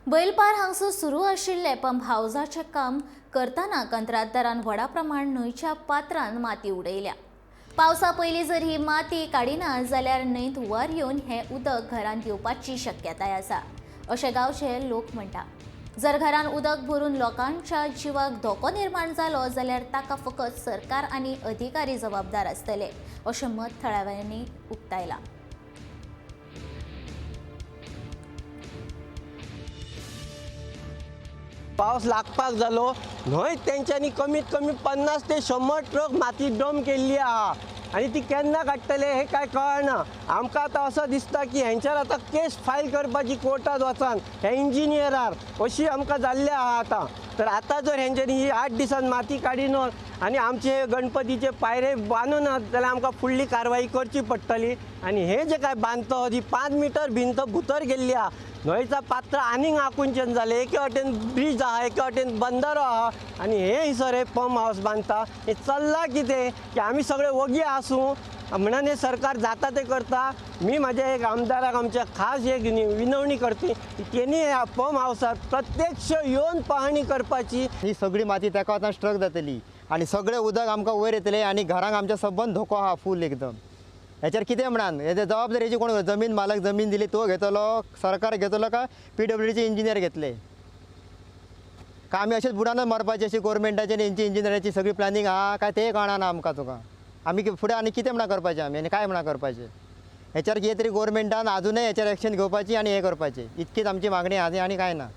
बैलपार हांगसर सुरू आशिल्ले पंप हावजाचें काम करतना कंत्राटदारान व्हडा प्रमाण न्हंयच्या पात्रान माती उडयल्या. पावसा पयलीं जर ही माती काडिना जाल्यार न्हंयत हुंवार येवन हें उदक घरांत येवपाची शक्यताय आसा अशें गांवचे लोक म्हणटा. जर घरान उदक भरून लोकांच्या जिवाक धोको निर्माण जालो जाल्यार ताका फकत सरकार आनी अधिकारी जबाबदार आसतले अशें मत थळाव्यांनी उक्तायलां. पावस लागपाक जालो न्हंय तेंच्यांनी कमीत कमी 50 ते 100 ट्रक माती डंप केल्ली आहा आनी ती केन्ना काडटले हे काय कळना. आमकां आतां असो दिसता की हेंच्यार आतां केस फायल करपाची कोर्टात वचान हे इंजिनियरार अशी आमकां जाल्ली आहा आतां. तर आतां जर हेंच्यांनी ही 8 दिसान माती काडिना आनी आमचे गणपतीचे पायरे बांदूना जाल्यार आमकां फुडली कारवाई करची पडटली. आनी हे जे काय बांदतो ही 5 मिटर भिंत भितर गेल्ली आहा, न्हंयचा पात्र आनीक आकुंचन जालें. एके वाटेन ब्रिज आहा, एके वाटेन बंदारो आहा आनी हे हयसर हे पंप हावस बांदता. हे चल्लां कितें की आमी सगळे वगी आसूं म्हणून हे सरकार जाता ते करता. मी म्हाज्या एक आमदाराक आमच्या खास एक विनवणी करता की तेणी ह्या पंप हावसार प्रत्यक्ष येवन पाहणी करपाची. ही सगळी माती ताका वतान स्ट्रक जातली आनी सगळें उदक आमकां वयर येतलें आनी घरांक आमच्या सबंद धोको आहा फूल एकदम. हेचेर कितें म्हणान हेजे जबाबदारीची कोण जमीन मालक जमीन दिली तो घेतलो, सरकार घेतलो काय PWDचे इंजिनियर घेतले काय आमी अशेंच बुडानच मरपाची अशी गोवोरमेंटाची आनी हेंची इंजिनियराची सगळी प्लॅनिंग आहा काय तें कळना आमकां. तुका आमी फुडें आनी कितें म्हणा करपाचें आमी आनी काय म्हणा करपाचें हेचेर कितें तरी गोवोरमेंटान आजुनय हेचेर एक्शन घेवपाची आनी हें करपाचें, इतकीच आमची मागणी आहा आनी कांय ना.